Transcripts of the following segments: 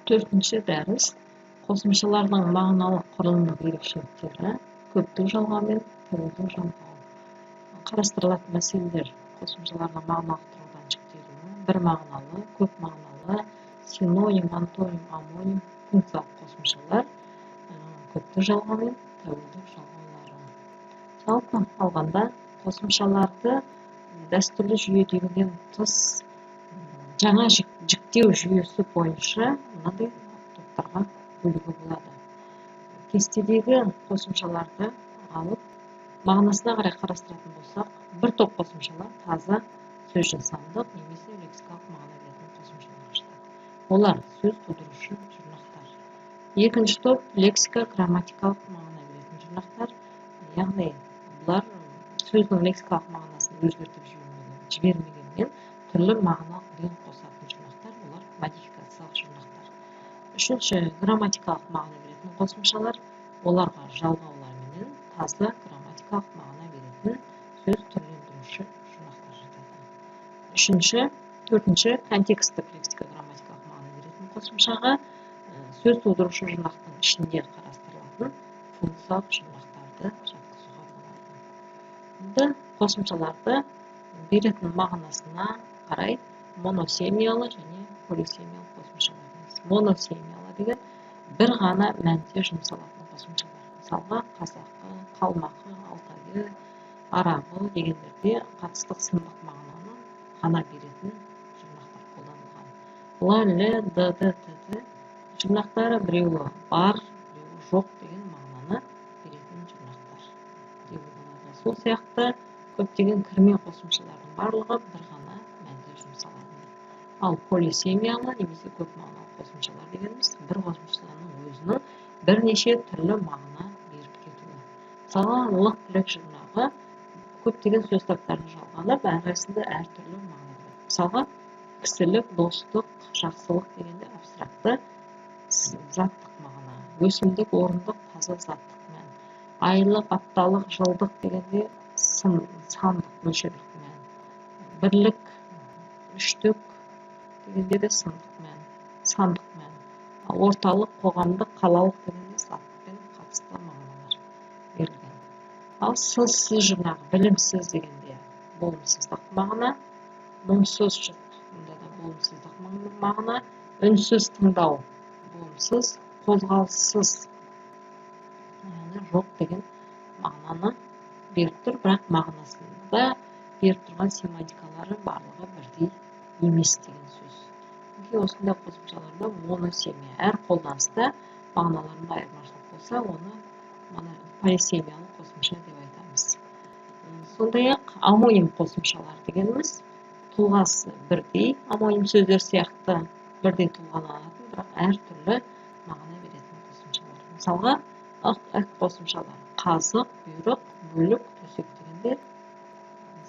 Төртінші дәріс. Қосымшалардың мағыналық құрылымдық ерекшеліктері, көптік жалғау мен тәуелдік жалғау. Қарастырылатын мәселелер: қосымшалардың мағыналық тұрғыдан жіктелуі, бір мағыналы, көп мағыналы, синоним, антоним, омоним, функциялық қосымшалар, көптік жалғау мен тәуелдік жалғаулары. Жалпы алғанда, қосымшаларды дәстүрлі жүйедегіден тыс жаңа жіктеу жүйесі бойынша мынадай топтарға бөлуге болады. Кестедегі қосымшаларды алып, мағынасына қарай қарастыратын болсақ, бір топ қосымшалар таза сөз жасамдық немесе лексикалық мағына беретін қосымшаларға жатады. Олар сөз тудырушы жұрнақтар. Екінші топ лексика грамматикалық мағына беретін жұрнақтар, яғни бұлар сөздің лексикалық мағынасын өзгертіп жібермегенмен түрлі мағыналық рең қосатын жұрнақтар, олар модификациялық жұрнақтар. Үшінші грамматикалық мағына беретін қосымшалар, оларға жалғауларменен таза грамматикалық мағына беретін сөз түрлендіруші жұрнақтар жатады. Үшінші, төртінші контекстік лексика грамматикалық мағына беретін қосымшаға сөз тудырушы жұрнақтың ішінде қарастырылатын функциялық жұрнақтарды жатқызуға болады. Енді қосымшаларды беретін мағынасына қарай моносемиялы және полисемиялы қосымшалар. Моносемиялы деген бір ғана мәнде жұмсалатын қосымшалар. Мысалға, қазақы, қалмақы, алтайы, арабы дегендерде қатыстық сындық мағынаны ғана беретін жұрнақтар қолданылған. Л, Л, Д, Д, Т, Т жұрнақтары біреуі бар, біреуі жоқ деген мағынаны беретін жұрнақтар деуге болады. Сол сияқты көптеген кірме қосымшалардың барлығы бір ғана мәнде жұмсалады. Ал полисемиялы немесе көп мағыналы қосымшалар дегеніміз бір қосымшаның өзінің бірнеше түрлі мағына беріп кетуі. Мысалға, лық, лік жұрнағы көптеген сөз таптарына жалғанып, әрқайсысында әртүрлі мағына береді. Мысалға, кісілік, достық, жақсылық дегенде абстракты заттық мағына, өсімдік, орындық, таза заттық мән, айлық, апталық, жылдық дегенде сандық мөлшерлік мән, бірлік, үштік дегенде де сандық мән, орталық, қоғамдық, қалалық дегенде затпен қатысты мағыналар берілген. Ал сыз, сіз жұрнағы білімсіз дегенде болымсыздық мағына, мұңсыз жұрт мұнда да болымсыздық мағына, үнсіз тыңдау болымсыз, қозғалыссыз яғни жоқ деген мағынаны беріп тұр, бірақ мағынасында беріп тұрған семантикалары барлығы бірдей емес деген сөз. Мінекей осындай қосымшаларда моносемия, әр қолданыста мағыналарында айырмашылық болса, оны полисемиялы қосымша деп айтамыз. Сондай-ақ омоним қосымшалар дегеніміз тұлғасы бірдей омоним сөздер сияқты бірдей тұлғаны алатын, бірақ әртүрлі мағына беретін қосымшалар. Мысалға, ық, ік қосымшалары қазық, бұйрық, бөлік, төсек дегенде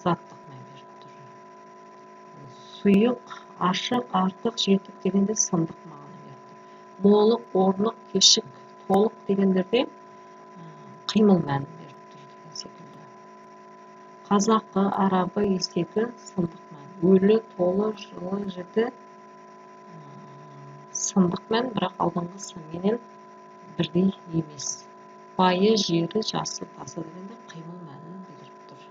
заттық мән беріп тұр. Сұйық, ашық, артық, жетік дегенде сындық мағына беріп тұр. Молық, орнық, кешік, толық дегендерде қимыл мәнін беріп тұр деген секілді. Қазақы, арабы, есегі сындық мән. Өлі, толы, жылы, жіті сындық мән, бірақ алдыңғы сынменен бірдей емес. Байы, жері, жасы, тасы дегенде қимыл мәнін білдіріп тұр.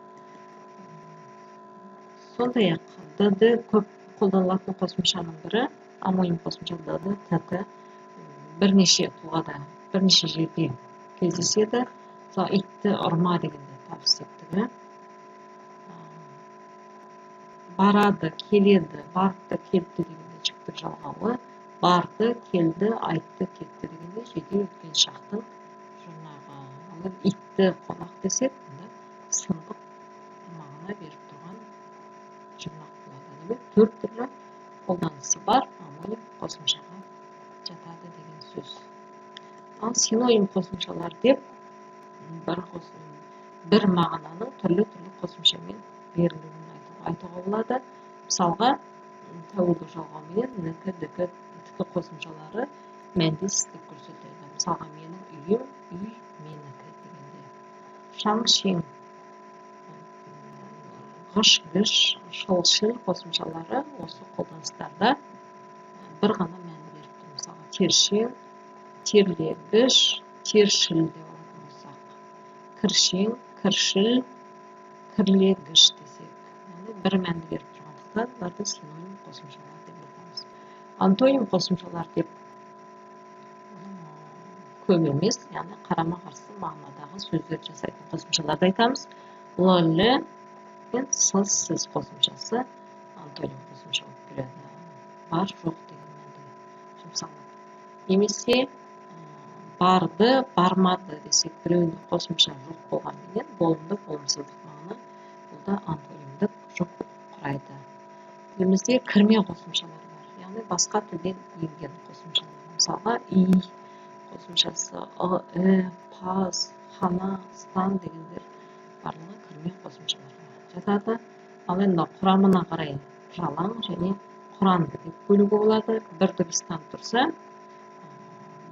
Сондай-ақ ДД көп қолданылатын қосымшаның бірі, омоним қосымша ДД, ТТ бірнеше тұлғада, бірнеше жерде кездеседі. Мысалы, итті ұрма дегенде табыс септігі. Барады, келеді, барыпты, келіпті дегенде жіктік жалғауы, барды, келді, айтты, кетті дегенде жедел өткен шақтың жұрнағы. Ал итті қонақ десек, онда сындық мағына беріп тұрған жұрнақ болады. Демек, төрт түрлі қолданысы бар омоним қосымшаға жатады деген сөз. Ал синоним қосымшалар деп бір мағынаның түрлі-түрлі қосымшамен берілуін айтуға болады. Мысалға, тәуелдік жалғауменен нікі, дікі, тікі қосымшалары мәндес деп көрсетіледі. Мысалға, менің үйім, үй менікі дегенде. Шаң, шең, ғыш, гіш, шыл, шіл қосымшалары осы қолданыстарда бір ғана мәнді беріп тұр. Мысалға, Тершең, терлегіш, тершіл деп алатын болсақ, кіршең, кіршіл, кірлегіш десек, яғни бір мәнді беріп тұрғандықтан оларды синоним қосымшалар деп айтамыз. Антоним қосымшалар деп көп емес, яғни қарама-қарсы мағынадағы сөздерді жасайтын қосымшаларды айтамыз. Л, Л мен С, Сіз қосымшасы антоним қосымша болып келеді. Бар, жоқ деген мәнде жұмсалады. Немесе барды, бармады десек, біреуінде қосымша жоқ болғанменен болымды, болымсыздық мағына, бұл да антонимдік жұп құрайды. Тілімізде кірме қосымшалар бар, яғни басқа тілден енген қосымшалар. Мысалға, и қосымшасы, ы, і, паз, хана, стан дегендер барлығы кірме қосымшаларға жатады. Ал енді құрамына қарай жалаң және құранды деп бөлуге болады. Бір дыбыстан тұрса,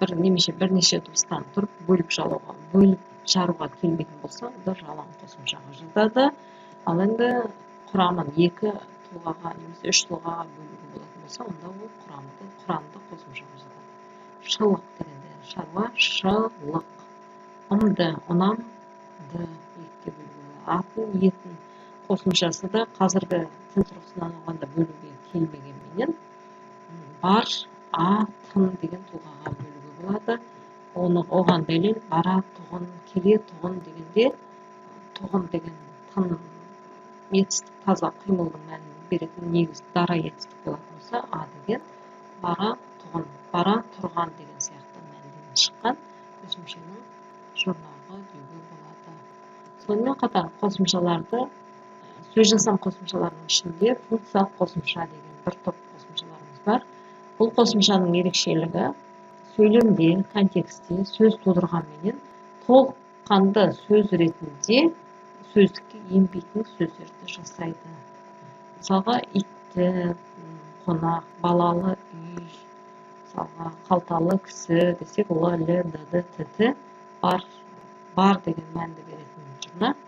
бір немесе бірнеше дыбыстан тұрып бөліп жалауға, бөліп жаруға келмейтін болса, онда жалаң қосымшаға жатады. Ал енді құрамын екі тұлғаға немесе үш тұлғаға бөлуге болатын болса, онда ол құранды қосымшаға жатады. Шылық дегенде шаруа, шылық. Ымды, ұнамды екіге бөлуге болады. Атын, етін қосымшасы да қазіргі тіл тұрғысынан алғанда бөлуге келмегенменен бар, а, тын деген тұлғаға бөлуге болады. Оны оған дәлел бара тұғын, келе тұғын дегенде тұғын деген тын етістік таза қимылдың мәнін беретін негіз дара етістік болатын болса, а деген бара тұғын, бара тұрған деген сияқты мәнден шыққан өсімшенің жұрнағы деуге болады. Сонымен қатар қосымшаларды сөз жасам қосымшаларының ішінде функциялық қосымша деген бір топ қосымшаларымыз бар. Бұл қосымшаның ерекшелігі сөйлемде, контекстте сөз тудырғанменен толыққанды сөз ретінде сөздікке енбейтін сөздерді жасайды. Мысалға, итті, қонақ, балалы үй, мысалға, қалталы кісі десек, л, л, д, д, т, т бар, бар деген мәнді беретін жұрнақ,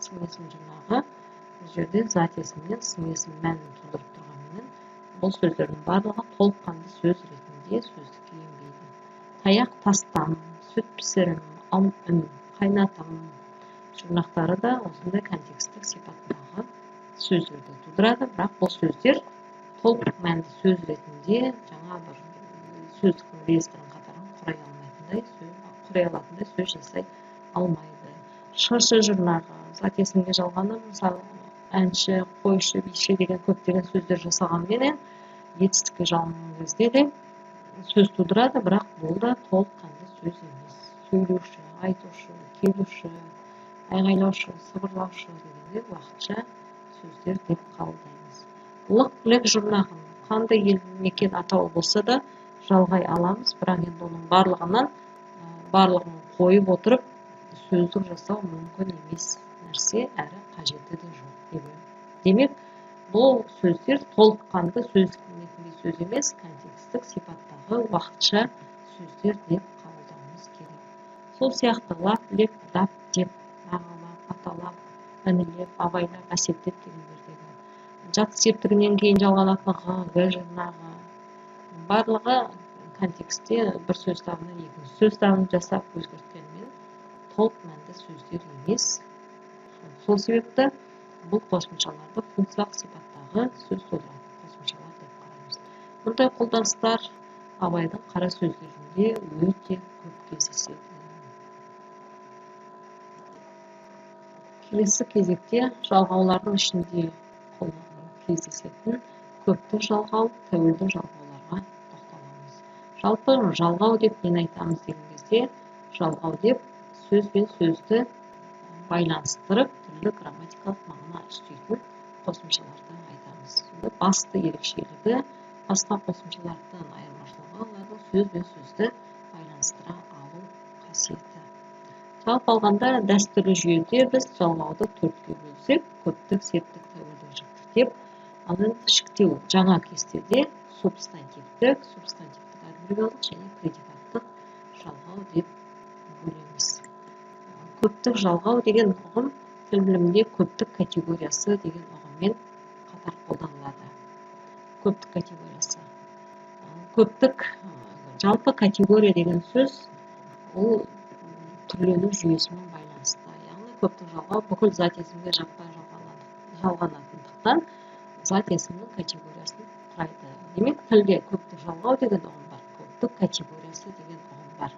сын есім жұрнағы. Бұл жерде зат есімнен сын есім мәнін тудырып тұрғанменен бұл сөздердің барлығы толыққанды сөз ретінде сөздікке енбейді. Таяқ тастам, сүт пісірім, ым, үн, қайнатым жұрнақтары да осындай контекстік сипаттағы сөздерді тудырады, бірақ бұл сөздер толық мәнді сөз ретінде жаңа бір сөздіктің реестрін қатарын құрай алмайтындай, құрай алатындай сөз жасай алмайды. Шыршы жұрнағы зат есімге жалғанып, мысалы, әнші, қойшы, биші деген көптеген сөздер жасалғанменен етістікке жалынған кезде де сөз тудырады, бірақ бұл да толыққанды сөз емес. Сөйлеуші, айтушы, келуші, айғайлаушы, сыбырлаушы дегенде уақытша сөздер деп қабылдаймыз. Лық, лік жұрнағын қандай елді мекен атауы болса да жалғай аламыз, бірақ енді оның барлығын қойып отырып сөздік жасау мүмкін емес нәрсе, әрі қажеті де жоқ. Демек, бұл сөздер толыққанды сөздік ретінде сөз емес, контекстік сипаттағы уақытша сөздер деп қабылдауымыз керек. Сол сияқты лап, леп, дап, деп, ағалап, аталап, інілеп, абайлап, әсеттеп дегендердегі жатыс септігінен кейін жалғанатын ғы, г жұрнағы барлығы контекстте бір сөз табынан екінші сөз табын жасап өзгерткенмен толық мәнді сөздер емес. Сол себепті бұл қосымшаларды функциялық сипаттағы сөз тудыратын қосымшалар деп қараймыз. Мұндай қолданыстар Абайдың қара сөздерінде өте көп кездеседі. Келесі кезекте жалғаулардың ішінде кездесетін көптік жалғау, тәуелді жалғауларға тоқталамыз. Жалпы жалғау деп нені айтамыз деген кезде, жалғау деп сөз бен сөзді байланыстырып түрлі грамматикалық мағына үстейтін қосымшаларды айтамыз. Сонда басты ерекшелігі, басқа қосымшалардан айырмашылығы олардың сөз бен сөзді байланыстыра алу қасиеті. Жалпы алғанда дәстүрлі жүйеде біз жалғауды төртке бөлсек, көптік, септік, тәуелдік, жіктік деп, ал енді жіктеу жаңа кестеде субстантивтік, субстантивтік адвербиалдық және предикаттық жалғау деп бөлеміз. Көптік жалғау деген ұғым тіл білімінде көптік категориясы деген ұғыммен қатар қолданылады. Көптік категориясы. Көптік Жалпы категория деген сөз ол түрлену жүйесімен байланысты. Яғни көптік жалғау бүкіл зат есімге жаппай жалғанатындықтан зат есімнің категориясын құрайды. Демек, тілде көптік жалғау деген ұғым бар, көптік категориясы деген ұғым бар.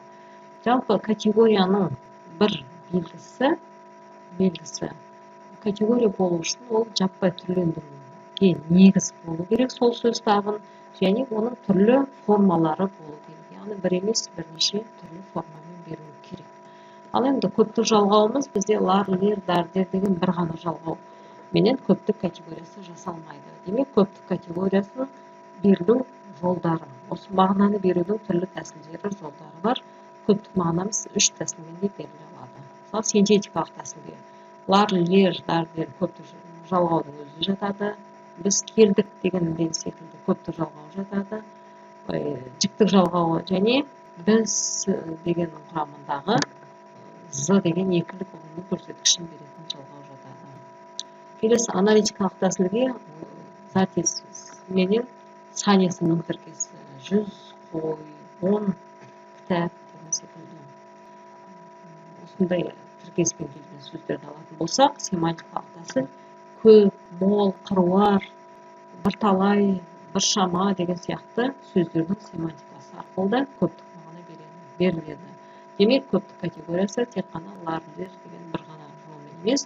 Жалпы категорияның бір белгісі категория болу үшін ол жаппай түрлендіруге негіз болу керек сол сөз табын, және оның түрлі формалары болу керек. Яғни бір емес, бірнеше түрлі формамен берілу керек. Ал енді көптік жалғауымыз бізде лар, лер, дар, дер деген бір ғана жалғау менен көптік категориясы жасалмайды. Демек, көптік категориясының берілу жолдары, осы мағынаны берудің түрлі тәсілдері, жолдары бар. Көптік мағынамыз үш тәсілмен де беріле алады. Мысалы, синтетикалық тәсілге лар, лер, дар, дер көптік жалғаудың өзі жатады. Біз келдік дегенден секілді көптік жалғау жатады, жіктік жалғауы, және біз дегеннің құрамындағы з деген екілік ұғымның көрсеткішін беретін жалғау жатады. Келесі аналитикалық тәсілге зат есіменен сан есімнің тіркесі 100 қой, 10 кітап деген секілді осындай тіркеспен келген сөздерді алатын болсақ, семантикалық тәсіл көп, мол, қыруар, бірталай, біршама деген сияқты сөздердің семантикасы арқылы да көптік мағына беріледі. Демек, көптік категориясы тек қана лар, лер деген бір ғана жолмен емес,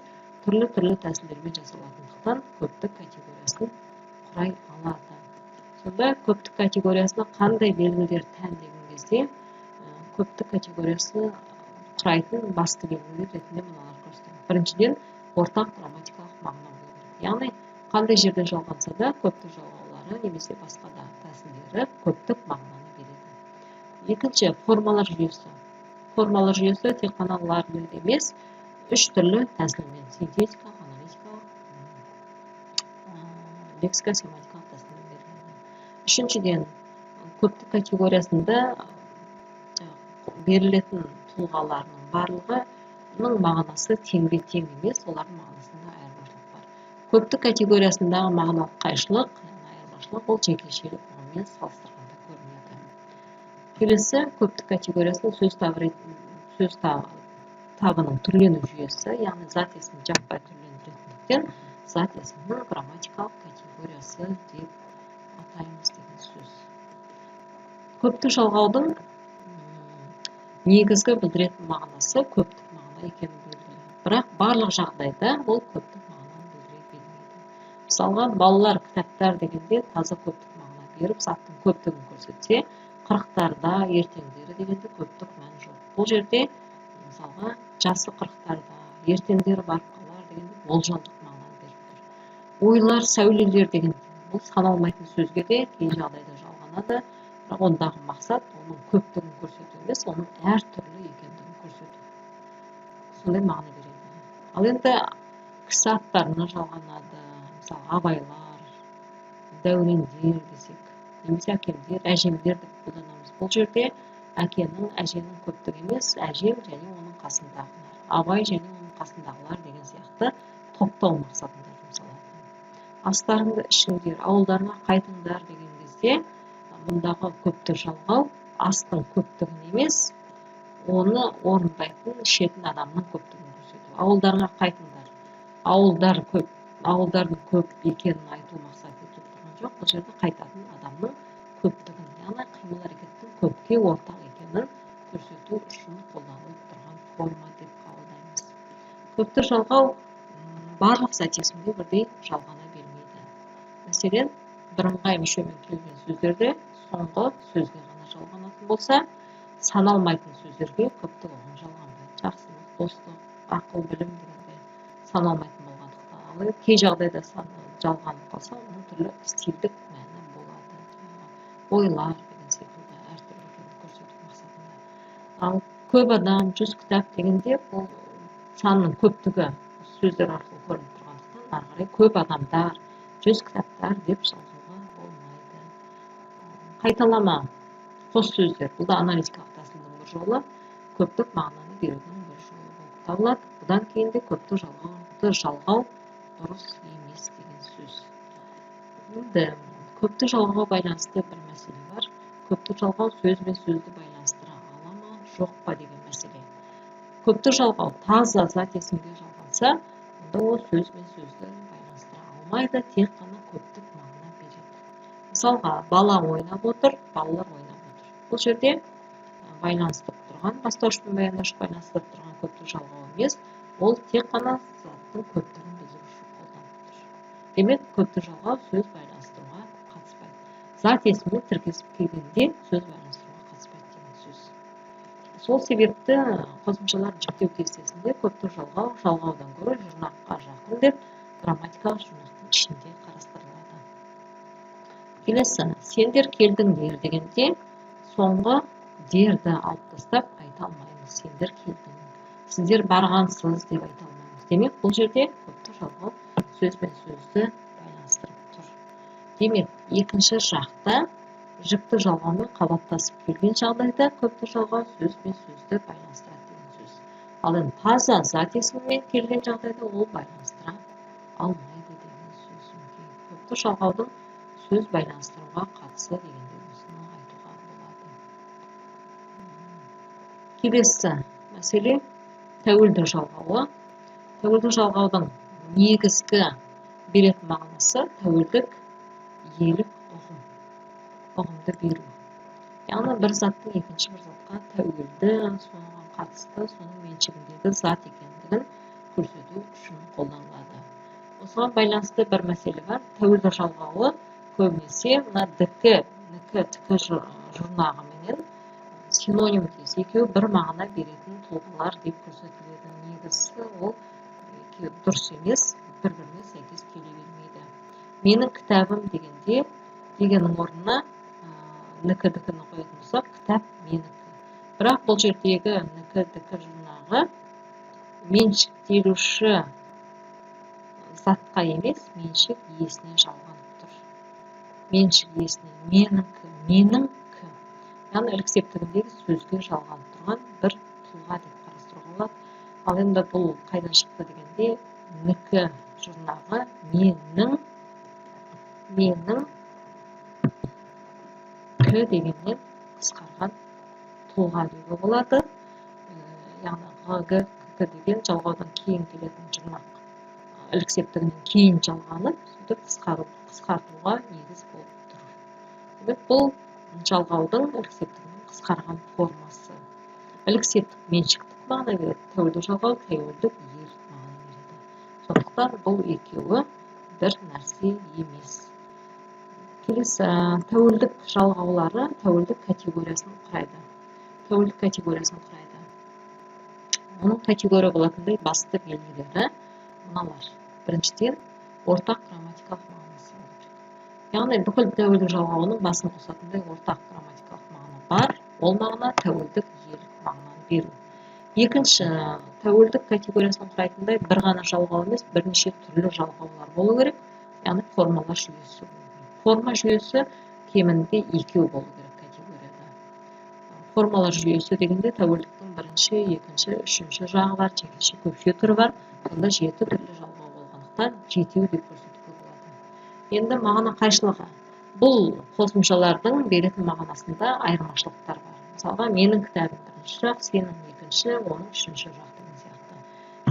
түрлі-түрлі тәсілдермен жасалатындықтан көптік категориясын құрай алады. Сонда көптік категориясына қандай белгілер тән деген кезде, көптік категориясы құрайтын басты белгілер ретінде мыналар көрсетіледі. Біріншіден, ортақ грамматикалық мағына болу керек. Яғни, қандай жерде жалғанса да көптік жалғаулары немесе басқа да тәсілдері көптік мағынаны береді. Екінші, формалар жүйесі. Формалар жүйесі тек қана лар, лер емес, үш түрлі тәсілмен: синтетикалық, аналитикалық, лексика, семантикалық тәсілмен беріледі. Үшіншіден, көптік категориясында берілетін тұлғаларының барлығының мағынасы теңбе-тең емес, олардың мағынасында айырмашылық бар. Көптік категориясындағы мағыналық қайшылық, айырмашылық ол жекешелік ұғыммен салыстырғанда көрінеді. Келесі көптік категориясының сөз табының түрлену жүйесі, яғни зат есім жаппай түрлендіретіндіктен зат есімнің грамматикалық категориясы деп атаймыз деген сөз. Көптік жалғаудың негізгі білдіретін мағынасы көптік мағына екені белгілі. Бірақ барлық жағдайда ол көптік мағынаны білдіре бермейді. Мысалға, балалар, кітаптар дегенде таза көптік мағына беріп, заттың көптігін көрсетсе, қырықтарда, ертеңдері дегенде көптік мән жоқ. Бұл жерде, мысалға, жасы қырықтарда, ертеңдері барып қалар дегенде болжамдық мағынаны беріп тұр. Ойлар, сәулелер дегенде бұл саналмайтын сөзге де кей жағдайда жалғанады. Бірақ ондағы мақсат оның көптігін көрсету емес, оның әртүрлі екендігін көрсету. Сондай мағына береді. Ал енді кісі аттарына жалғанады, мысалы, абайлар, дәурендер десек, немесе әкемдер, әжемдер деп қолданамыз. Бұл жерде әкенің, әженің көптігі емес, әжем және оның қасындағылар, абай және оның қасындағылар деген сияқты топтау мақсатында жұмсалады. Астарыңды ішіңдер, ауылдарыңа қайтыңдар деген кезде бұндағы көптік жалғау астың көптігін емес, оны орындайтын, ішетін адамның көптігін көрсету. Ауылдарыңа қайтыңдар. Ауылдар көп, ауылдардың көп екенін айту мақсат етіп тұрған жоқ. Бұл жерде қайтатын адамның көптігін, яғни қимыл әрекеттің көпке ортақ екенін көрсету үшін қолданылып тұрған форма деп қабылдаймыз. Көптік жалғау барлық зат есімге бірдей жалғана бермейді. Мәселен, бірыңғай мүшемен келген сөздерде соңғы сөзге ғана жалғанатын болса, саналмайтын сөздерге көптік ұғым жалғанбайды. Жақсылық, достық, ақыл, білім дегенде саналмайтын болғандықтан, ал кей жағдайда жалғанып қалса, оның түрлі стильдік мәні болады. Ойлар деген секілді әртүрлі екенін көрсету мақсатында. Ал көп адам, 100 кітап дегенде бұл санның көптігі сөздер арқылы көрініп тұрғандықтан, ары қарай көп адамдар, 100 кітаптар деп жалғауға болмайды. Қайталама қос сөздер, бұл да аналитикалық тәсілдің бір жолы, көптік мағынаны берудің бір жолы болып табылады. Бұдан кейін де көптік жалғауды жалғау дұрыс емес деген сөз. Енді көптік жалғауға байланысты бір мәселе бар. Көптік жалғау сөз бен сөзді байланыстыра ала ма, жоқ па деген мәселе. Көптік жалғау таза зат есімге жалғанса, онда ол сөз бен сөзді байланыстыра алмайды, тек қана көптік мағына береді. Мысалға, бала ойнап отыр, балалар ойнап отыр. Бұл жерде байланыстырып тұрған, бастауыш пен баяндауыш байланыстырып тұрған көптік жалғау емес, ол тек қана заттың көптігін білдіру үшін қолданып тұр. Демек, көптік жалғау сөз байланыстыруға қатыспайды. Зат есіммен тіркесіп келгенде сөз байланыстыруға қатыспайды деген сөз. Сол себепті қосымшалар жіктеу кестесінде көптік жалғау жалғаудан гөрі жұрнаққа жақын деп грамматикалық жұрнақтың ішінде қарастырылады. Келесі, сендер келдіңдер дегенде соңғы дерді алып тастап айта алмаймыз. Сендер келдің, сіздер барғансыз деп айта алмаймыз. Демек, бұл жерде көптік жалғау сөз бен сөзді байланыстырып тұр. Демек, екінші жақта жіктік жалғаумен қабаттасып келген жағдайда көптік жалғау сөз бен сөзді байланыстырады деген сөз. Ал енді таза зат есімімен келген жағдайда ол байланыстыра алмайды деген сөз. Көптік жалғаудың сөз байланыстыруға қатысы дегенде осыны айтуға болады. Келесі мәселе тәуелді жалғауы. Тәуелді жалғаудың негізгі беретін мағынасы тәуелдік иелік ұғым, ұғымды беру. Яғни бір заттың екінші бір затқа тәуелді, соған қатысты, соның меншігіндегі зат екендігін көрсету үшін қолданылады. Осыған байланысты бір мәселе бар. Тәуелді жалғауы көбінесе мына дк, нк, тк жұрнағыменен синонимдес, екеуі бір мағына беретін тұлғалар деп көрсетіледі. Негізі ол дұрыс емес, бір-біріне сәйкес келе бермейді. Менің кітабым дегенде, дегеннің орнына нк, дк-ні қоятын болсақ, кітап менікі. Бірақ бұл жердегі нк, дк жұрнағы меншіктелуші затқа емес, меншік иесіне жалғанып тұр. Меншік иесіне менікі, меніңкі. Яғни ілік септігіндегі сөзге жалғанып тұрған бір тұлға деп қарастыруға болады. Ал енді бұл қайдан шықты дегенде, нікі жұрнағы менің, менің к дегеннен қысқарған тұлға деуге болады. Яғни г, г, к деген жалғаудан кейін келетін жұрнақ ілік септігінен кейін жалғанып, сөйтіп қысқартуға негіз болып тұр. Демек, бұл жалғаудың ілік септігінің қысқарған формасы. Ілік септік меншіктік мағына береді, тәуелді жалғау тәуелдік иелік мағына береді. Сондықтан бұл екеуі бір нәрсе емес. Келесі, тәуелдік жалғаулары тәуелдік категориясын құрайды. Тәуелдік категориясын құрайды. Оның категория болатындай басты белгілері мыналар. Біріншіден, ортақ грамматикалық мағынасы болу керек. Яғни бүкіл тәуелдік жалғауының басын қосатындай ортақ грамматикалық мағына бар. Ол мағына тәуелдік иелік мағынаны беру. Екінші, тәуелдік категориясын құрайтындай бір ғана жалғау емес, бірнеше түрлі жалғаулар болу керек. Яғни формалар жүйесі болу керек. Форма жүйесі кемінде екеу болу керек категорияда. Формалар жүйесі дегенде тәуелдіктің бірінші, екінші, үшінші жағы бар, жекеше көпше түрі бар. Сонда 7 түрлі жалғау болғандықтан жетеу деп көрсетуге болады. Енді мағына қайшылығы. Бұл қосымшалардың беретін мағынасында айырмашылықтар бар. Мысалға, менің кітабым бірінші жақ, сенің екінші, оның үшінші жақ деген сияқты.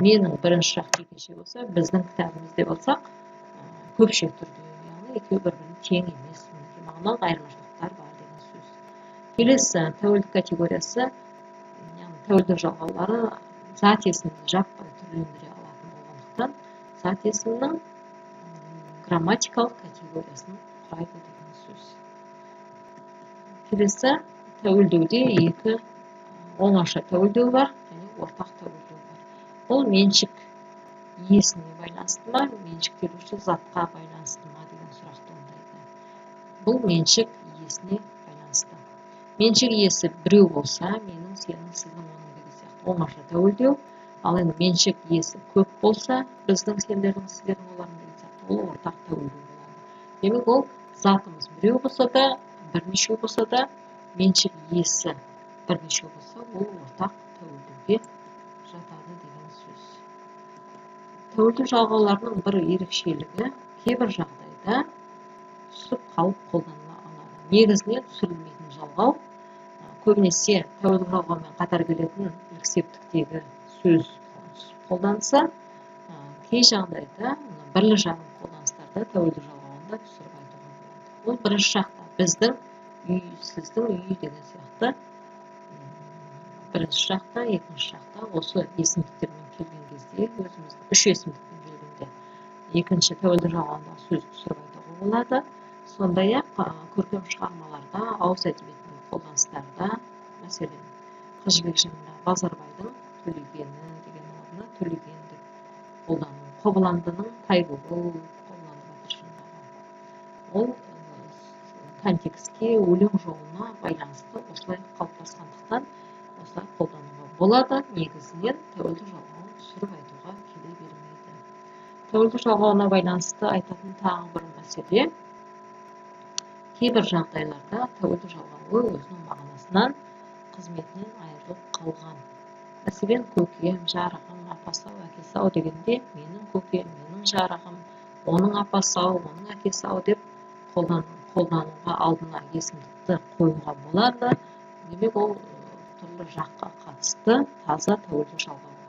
Менің бірінші жақ екінші болса, біздің кітабымыз деп алсақ, көпше түрде, яғни екеуі бір-біріне тең емес, мағыналық айырмашылықтар бар деген сөз. Келесі тәуелдік категориясы, яғни тәуелдік жалғаулары зат есімді жаппай түрлендіре алатын болғандықтан, зат есімнің грамматикалық категориясын құрайды деген сөз. Келесі тәуелдеуде екі оңаша тәуелдеу бар және ортақ тәуелдеу бар. Бұл меншік иесіне байланысты ма, меншіктелуші затқа байланысты ма деген сұрақ туындайды. Бұл меншік иесіне байланысты. Меншік иесі біреу болса, менің, сенің, сіздің, оның деген сияқты оңаша тәуелдеу. Ал енді меншік иесі көп болса, біздің, сендердің, сіздердің, олардың деген сияқты, ол ортақ тәуелдеу болады. Демек, ол затымыз біреу болса да, бірнешеу болса да, меншік иесі бірнешеу болса, ол ортақ тәуелдеуге жатады деген сөз. Тәуелдеу жалғауларының бір ерекшелігі кейбір жағдайда түсіп қалып қолданыла алады. Негізінен түсірілмейтін жалғау көбінесе тәуелдік жалғаумен қатар келетін ілік септіктегі сөз қолданса, кей жағдайда бірлі жарым қолданыстарда тәуелдік жалғауын да түсіріп айтуға болады. Ол бірінші жақта біздің үй, сіздің үй деген сияқты бірінші жақта, екінші жақта осы есімдіктермен келген кезде, өзіміздің үш есімдікпен келгенде екінші тәуелдік жалғауындағы сөз түсіріп айтуға болады. Сондай-ақ көркем шығармаларда, ауыз әдебиетіндегі қолданыстарда, мәселен, Қыз Жібек жырында Базарбайдың төлегені деген орнына төлеген деп қолдану, Қобыландының Тайбурыл, Қобыланды батыр жырындағы. Ол контекстке, өлең жолына байланысты осылай қалыптасқандықтан осылай қолдануға болады. Негізінен тәуелдік жалғауын түсіріп айтуға келе бермейді. Тәуелдік жалғауына байланысты айтатын тағы бір мәселе, кейбір жағдайларда тәуелдік жалғауы өзінің мағынасынан, қызметінен айырылып қалған. Мәселен, көкем, жарығым, апасы ау, әкесі ау дегенде менің көкем, менің жарығым, оның апасы ау, оның әкесі ау деп қолдануға алдына есімдікті қоюға болады. Демек, ол түрлі жаққа қатысты таза тәуелдік жалғауы.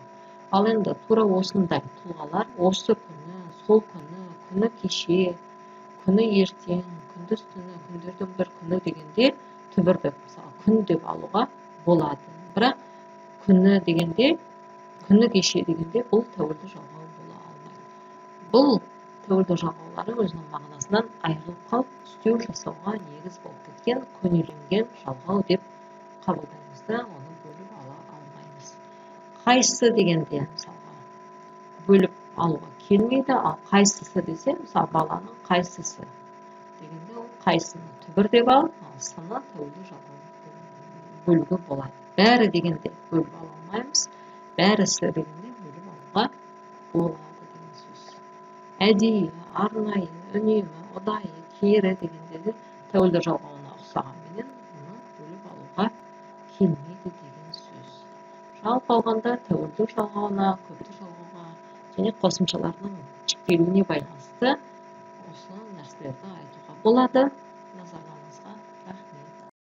Ал енді тура осындай тұлғалар осы күні, сол күні, күні кеше, күні ертең, күндіз түні, күндердің бір күні дегенде түбірді, мысалы, күн деп алуға болады. Бірақ күні дегенде, күні кеше дегенде бұл тәуелді жалғау бола алмайды. Бұл тәуелді жалғаулары өзінің мағынасынан айырылып қалып, үстеу жасауға негіз болып кеткен көнеленген жалғау деп қабылдаймыз да, оны бөліп ала алмаймыз. Қайсы дегенде, мысалға, бөліп алуға келмейді, ал қайсысы десе, мысалы, баланың қайсысы дегенде ол қайсыны түбір деп ал, ал сыны тәуелді жалғау бөлуге болады. Бәрі дегенде бөліп ала алмаймыз, бәрісі дегенде бөліп алуға болады деген сөз. Әдейі, арнайы, үнемі, ұдайы, кері дегенде де тәуелді жалғауына ұқсағанменен оны бөліп алуға келмейді деген сөз. Жалпы алғанда тәуелдік жалғауына, көптік жалғауға және қосымшалардың жіктелуіне байланысты осы нәрселерді айтуға болады.